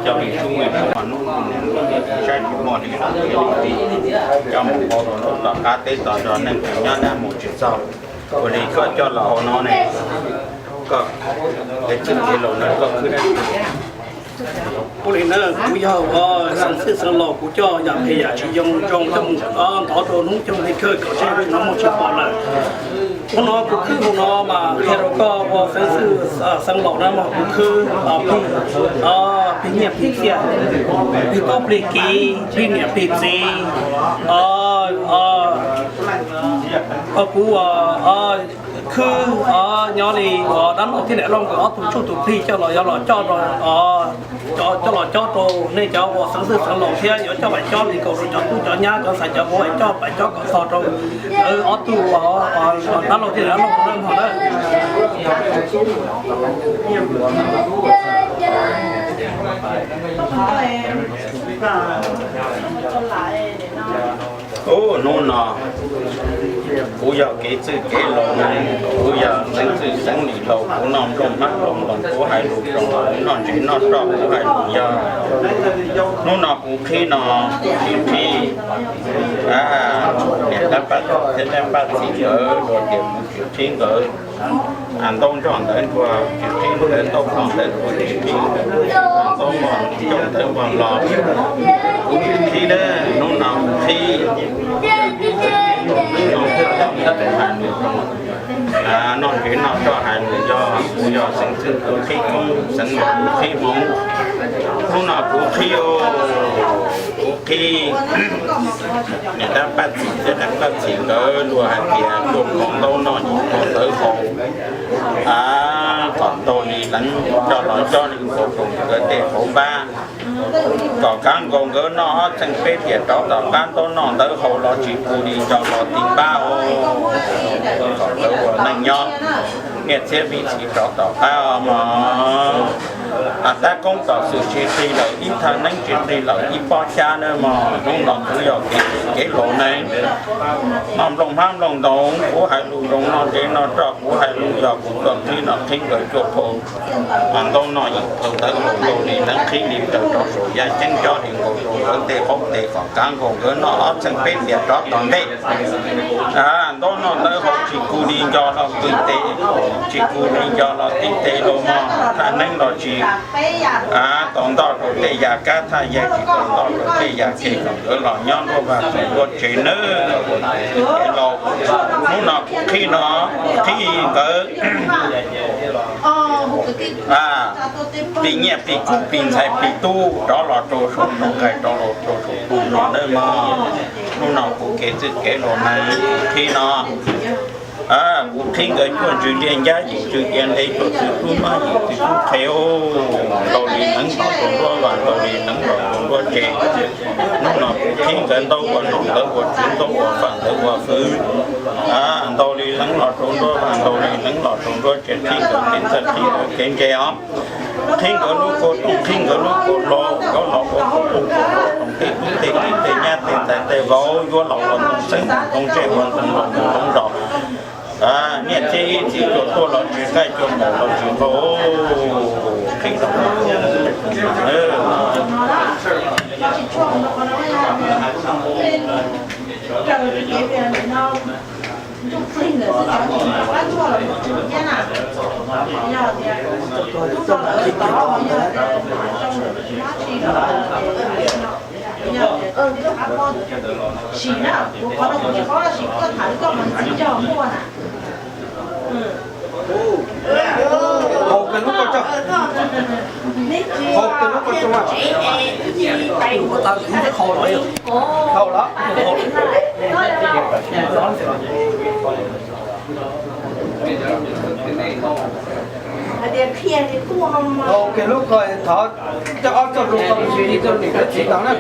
Coj li sub, hnub no niam txiv tsis muaj li, coj mus pauv rau tom qab teb tos zog neej tsis nyob nab mus tsis txog. Ua li koj coj los hauv no ne, koj kev txwj kev laus no koj khwb dab tsi? Ua li na, kuv yog ua xeev txwj xeev laus, kuv coj yam phem yam tsis zoo zoo coj mus ntov rau hnub coj mus li kawg kom seb hnub no muaj tsis pom lawm. Hnub no kuv khwb hauv no mas qhia rau koj ua xeev txwj xeev laus na mas kuv khwb plig, plig nyiaj plig txiaj, plig tub plig kiv, plig niam plig txiv, kuv khwb nyob li dab laug thiab niam laug nkawd ob tug tsuj tus plig coj los, yog los coj rau, coj los cob rau nej cov ua xeev txwj xeev laus thiab yuav coj pais cob li nkaus rau cov tub cov nyab cov ntxhais cov vauv, coj pais cob kom txog rau lawv ob tug dab laug thiab niam laug nkawd na. Hnub no kuv yog kev txwj kev laus, kuv yog xeev txwj xeev laus, kuv noj nplooj hmab nplooj ntoos, kuv hais lus zoo, kuv noj ntsev noj roj, kuv hais lus yog. Hnub no kuv qhib no, kuv qhib niam tab paj thiab tab paj txiv nkawd, luag tias kuv tsis qhib nkawd. Ntaub nrog ntawv nrog tsis qhib, ntaub nrog ntawv nrog tsis qhib, ntaub nrog ntawv nrog los kuv tsis qhib na. Hnub no kuv qhib, noj ntsev noj roj hais lus yog, kuv yog xeev txwj kuv qhib koob, xeev laus kuv qhib hmoov. Hnub no kuv qhib, kuv qhib niam tab paj txiv thiab tab paj txiv nkawd, luag hais tias tuaj khaws ntaub noj, yim khaws ntawv haus, kom ntau li leev coj los cob li nkaus rau nkawd tej hauv pab, kom kab nkaus nkawd noj ob txheej peb tiam rov tom qab, ntaub noj ntawv haus los tsis pub li nco los tim pab os, kom nkawd ua neej nyob niaj txhiab vim txiv rov tom qab os mog. Tab koob tom xwm tsis qhig lawm, ib thaj neeb tsis qhig lawm, ib pob xyab na mog. Hnub no kuv yog kev txwj kev laus ne, noj nplooj hmab nplooj ntoos, kuv hais lus zoo, noj ntsev noj roj, kuv hais lus yog, kuv tuaj qhib no qhib nkawd cuaj phau ntaub noj, yim phau ntawv haus, ntau li leev qhib li raws rau saum yaj ceeb, cob li nkaus rau nkawd tej qaub tes, kom kab nkaus nkawd noj ob txheej peb tiam rov tom ntej. Ntaub noj ntawv haus tsis pub li nco los tim tes, tsis pub li nco los tim tes los mog, thaj neeb los tsis tau ntoj rau tej yam kab, thaj yaig tsis tau ntoj rau tej yam khe, kom nkawd los nyob luaj vaj txwv luaj tsev nawb. Laus, hnub no kuv qhib no, qhib nkawd plig nyiaj plig kub plig ntxhais plig tub rov los rau saum ntuj nqaij, rov los rau saum ntuj no nawb mog. Hnub no kuv kev txwj kev laus neeg kuv qhib no, kuv qhib nkawd cuaj ntsws liaj ncab, yim ntsws ia nte, cuaj txwv tub mab, yim txwv tub qhe, ntau li leev los rau nruab vaj, ntau li leev los rau nruab tsev. Hnub no kuv qhib nkawd ntaub ua nom, ntawv ua tswv, ntaub ua faj, ntawv ua fwv, ntau li leev los rau nruab vaj, ntau li leev los rau nruab tsev, qhib nkawd kev txawj, qhib nkawd kev ntse os. Qhib nkawd lub kua tooj, qhib nkawd lub kua hlau, yuav los ua kua tooj kua hlau rau tej tub tej kiv tej nyab tej ntxhais tej vauv, yuav los ua ntoo xeeb ntoo ze, ua ntoo laus ntoo zos. Niaj txhia ib txhis cua tuaj los tsis qaij, cua mus los tsis nqau. Qhib rau Sim na, kuv qhov no kuv tsis paub tab sis koj tham li koj mas ntxiv zog muaj na. Haus kiag lub koj tso. Haus kiag lub koj tso. Haus los. Haus kiag lub koj thov coj ob txoj zoo tau sis li rau niam thiab txiv tau na.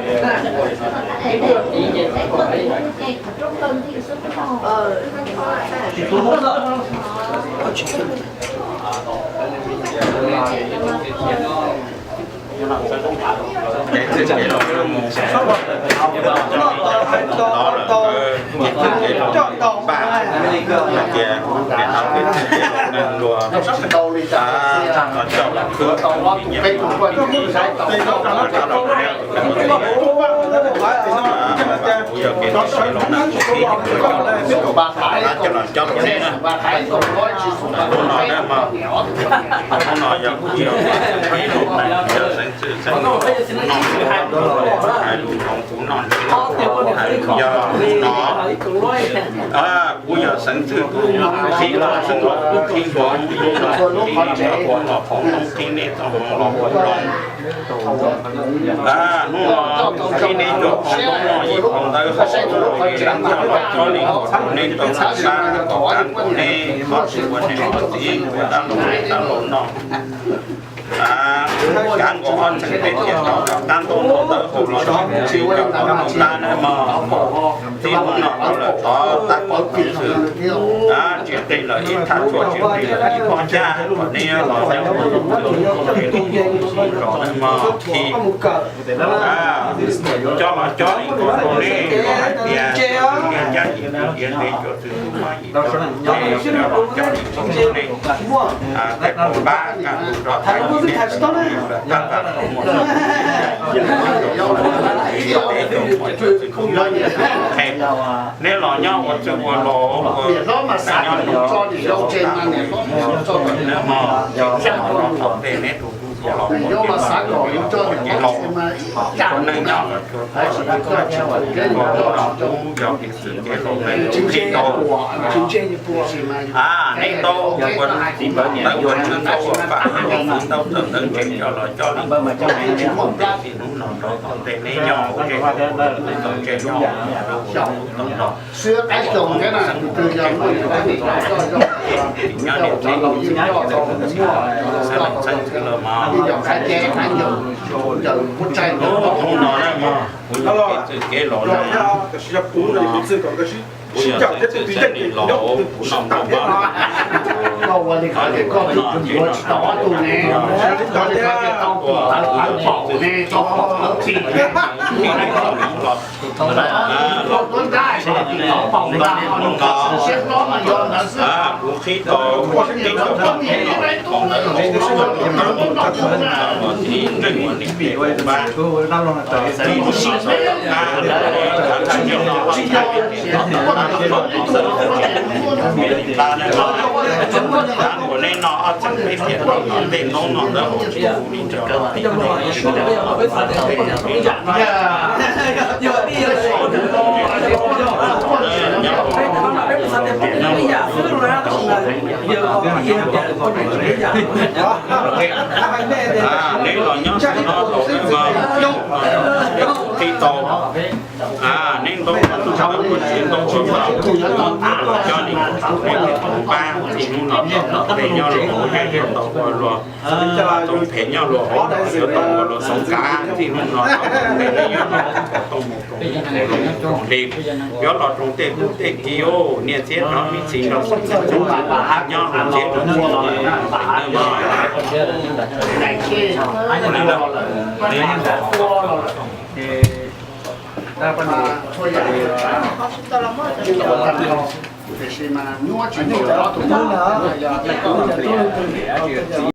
Coj tau Tias niam no ces txij ces los neeg luag coj los khwb, kuv yog kev tib si los neeg tib, coj los coj rau nej na. Hnub no na mas, hnub no yog kuv yog ib lub neej yog xeeb txwj xeeb, hais lus no kuv noj, hais lus yog hnub no kuv yog xeeb txwj kuv qhib los xeeb los kuv qhib npoo, hnub no qhib nej tau hmoov los kuv los qhib nej tau hmoov los kuv los. Hnub no qhib nej tau hmoov noj ib hmoov ntawv hauv li leej coj los coj li kom nej tau xav xav kom kav nkaus nej qhov tsis ua niam ua txiv ua dab laug teb dab laug noj. Kav nkaus ob txheej peb tiam rau kom qab ntaub ntawv hauv los tsis tau mus tab na mog. Txij hnub no rau lawm tod tab kaum txheej xwb, tsis nqis lawm ib thaj tsam, tsis nqis lawm ib pob cag, kom nej los nyob ua tus ntxhais tus tub tus tij zos na mog. Khi coj los coj li kom rau nej los hais tias niam caj yim tus hiav ntev cov txwv tub mab yim cov txwv ntse, coj los coj li kom rau nej. Tej pab kaj ntug rov thaiv li nej txwv tub lawm tab tas tau muaj txwv tub, txwv tub, txwv tub, txwv tub, txwv tub, nej los nyob ua txwj ua laug ua neej nyob li no, nej mog, los tom ntej neb tus tub tub los ua tij los ua tij laug, ua neej nyob los tsuas txhob tsis txhob tsis ua tus tub yog kev txwj kev laus, nej tus tij tau, nej tau ua txiv ntawv ua tswv ntau ua faj, ntau tawm ntawv ntse coj los coj li kom tau nej txij hnub no rau tom ntej neb nyob ua ke, tau ntsej nyob ua ke, tau ntsej nyob ua ke. Xeeb txheeb twg los mas, hnub no na mog, kuv yog kev txwj kev laus na, kuv yog xeeb txheeb twg los kuv noj mov mog. Koj ua li ko ces koj tus yuav tsis tau ob tug ne, koj li ko ces tau tus tawv tawv paum ne, tau paum tawv pim ne. Kuv qhib tau, qhib tau, nej noj ob txheej peb tiam rau tom ntej ntaub noj ntawv hauv tsis tu li nrog neb los nyob no tau, qhib tau. Neb ntaub ua txiv ntaub ua vauv, coj li neb tus pab txij hnub no rau tom ntej nyob los ua zej ua zog tau ua luag, tau phem nyob luag hauv, yuav tau ua luag xoob kav txij hnub no rau tom ntej neb yuav los kom tau mus koom koom hli, yuav los roos tej tub tej ki, niam txiv nrog me ntxhais nrog xeeb txheej nyob rau txij rau txij no. Tiam sis mas nyuaj tsis npaum ob tug no.